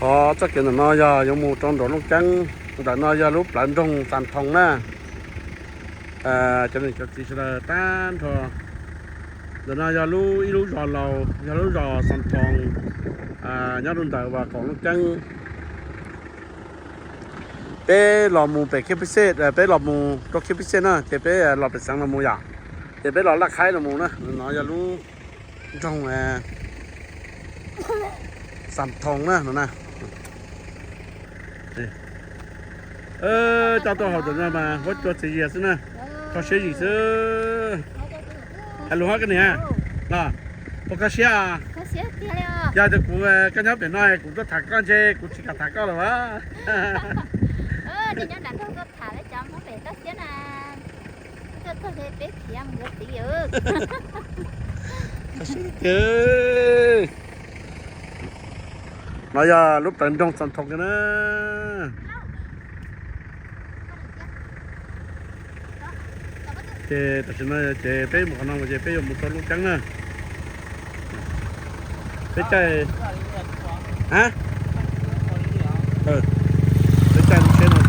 Qhov txoj kev ntawm no yog yuav mus rau nram Looj Ceeb. Ntawm no yog lub plawv nroog Xam Thoos na. Cov niam cov txiv sawv daws tag nrho, ntawm no yog lub, ib lub zos laus, yog lub zos Xam Thoos, nyob rau ntawm uas qaum Looj Ceeb. Peb los mus pem Khiab Pij Xej, peb los mus rau Khiab Pij Xej na, ces peb los pem xeev los mus yom, ces peb los Laj Khaib los mus na. No yog lub nroog Xam Thoos na no na. Coj tuaj hauv ntawm no mas huab cua txias zias xwb na, kho siab yim xwb. Hais lus hab koj niam los, puas kho siab? Yog tias kuv, koj nyob pem no kuv tuaj tham koj ntshe kuv tsis kam tham koj lawm as. Kho siab tiag. No yog lub plawv nroog Xam Thoos na. Ces tam sim no ces peb mus qhov no ces peb yuav mus rau Looj Ceeb na. Peb caij, peb caij lub tsheb no,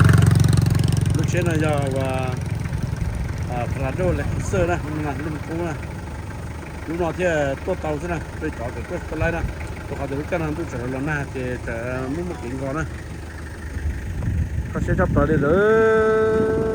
lub tsheb no yog uas Pha La Doj Lexus na, lub qub na. Lub no thiaj tuaj tau xwb na, peb cov tawm tuaj tsis tau laib na, rau qhov tias lub caij no ntuj tseem los nag ces tseem muaj muaj kev nkos na. Kho siab tshaj plaws li lawm.